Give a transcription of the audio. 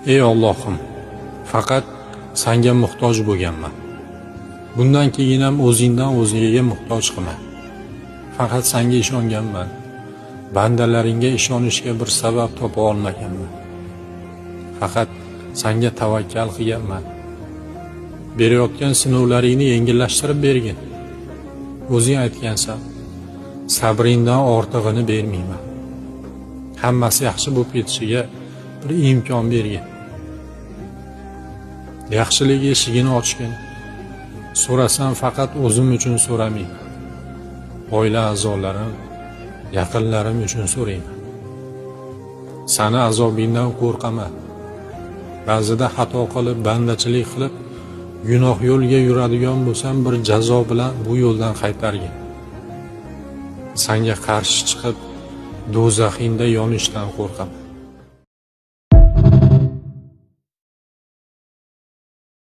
Ey Allohim, faqat sanga muhtoj bo'lganman. Bundan keyin ham o'zingdan o'zgaga muhtoj qilma. Faqat sanga ishonganman. Bandalaringga ishonishga bir sabab topa olmaganman. Faqat sanga tavakkal qilganman. Berayotgan sinovlaringni yengillashtirib bergin. O'zing aytgansan, sabringdan ortig'ini bermayman. Hammasi yaxshi bo'lib ketishiga bir imkon bergin. Yaxshilik eshigini ochgin. So'rasam faqat o'zim uchun so'ramayman. Oila a'zolarim, yaqinlarim uchun so'rayman. Sani azobingdan qo'rqaman. Ba'zida xato qilib, bandachilik qilib, gunoh yo'lga yuradigan bo'lsam, bir jazo bilan bu yo'ldan qaytargin. Sanga qarshi chiqib, do'zaxingda yonishdan qo'rqaman.